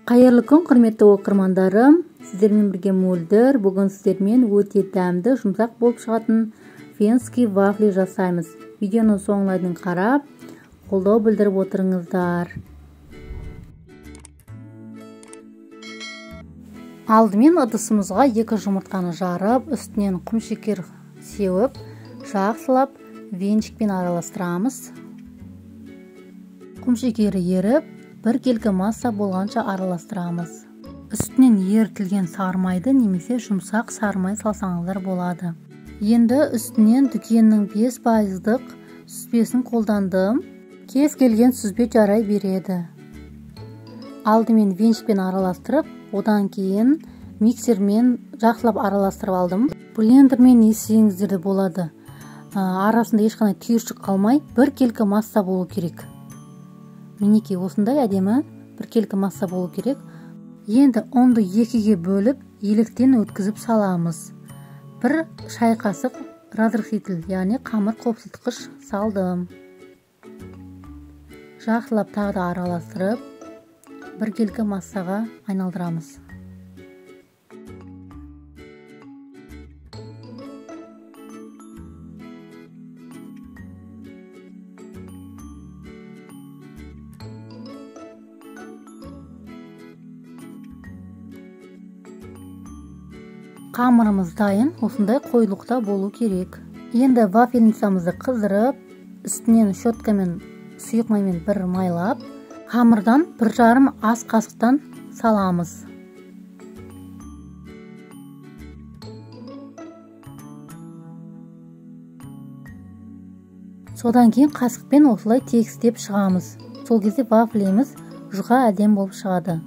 Қайырлы күн, құрметті оқырмандарым. Сіздермен бірге Мөлдір. Бүгін сіздермен өте дәмді, жұмсақ болып шығатын венский вафли жасаймыз. Видеоның соңына дейін қарап, қолдау білдіріп отырыңыздар. Алдымен ыдысымызға 2 жұмыртқаны жарып, үстінен құмшекер сеуіп, жақсылап венчикпен араластырамыз. Құмшекері еріп, біркелкі масса болғанша араластырамыз. Үстінен ерітілген сары майды немесе жұмсақ сары май салсаңыздар болады. Енді үстінен дүкеннің 5%-лық сүзбесін қолдандым. Кез келген сүзбе жарай береді. Алдымен венчикпен араластырып, одан кейін миксермен жақсылап араластырып алдым. Блендермен есеңіздер де болады. Арасында ешқандай түйіршік қалмай, біркелкі масса болу керек. Мінекей осындай әдемі біркелкі масса болу керек. Енді ұнды 2-ге бөліп, електен өткізіп саламыз. 1 шай қасық разрыхлитель, яғни қамыр қопсытқыш салдым. Жақсылап тағы да араластырып, біркелкі массаға айналдырамыз. Қамырымыз дайын, осындай қоюлықта болу керек. Енді вафельницамызды қыздырып, үстінен щеткамен, сұйық маймен бір майлап, қамырдан 1,5 ас қасықтан саламыз. Содан кейін қасықпен осылай тегістеп шығамыз. Сол кезде вафлеміз жұқа әдемі болып шығады.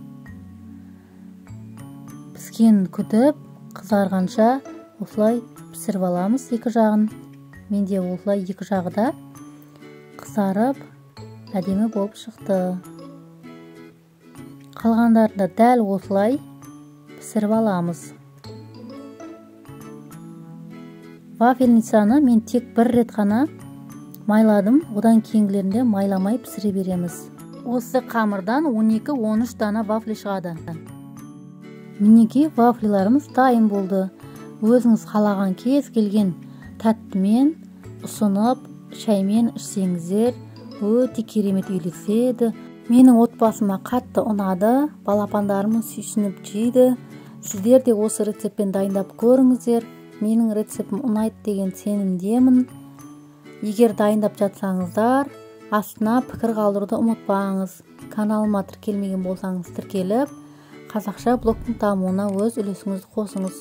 Піскенін күтіп, қызарғанша осылай пісіріп аламыз екі жағын. Менде осылай екі жағы да қызарып әдемі болып шықты. Қалғандарын да дәл осылай пісіріп аламыз. Вафельницаны мен тек бір рет қана майладым, одан кейінгілерінде майламай пісіре береміз. Осы қамырдан 12-13 дана вафли шығады. Мінекей вафлиларымыз дайын болды. Өзіңіз қалаған кез келген тәттімен ұсынып, шаймен ішсеңіздер өте керемет үйлеседі. Менің отбасыма қатты ұнады, балапандарым сүйсініп жейді. Сіздер де осы рецептпен дайындап көріңіздер. Менің рецептім ұнайды деген сенімдемін. Егер дайындап жатсаңыздар, астына пікір қалдыруды ұмытпаңыз. Каналыма тіркелмеген болсаңыз тіркеліп, қазақша блогтың дамуына өз үлесіңізді қосыңыз.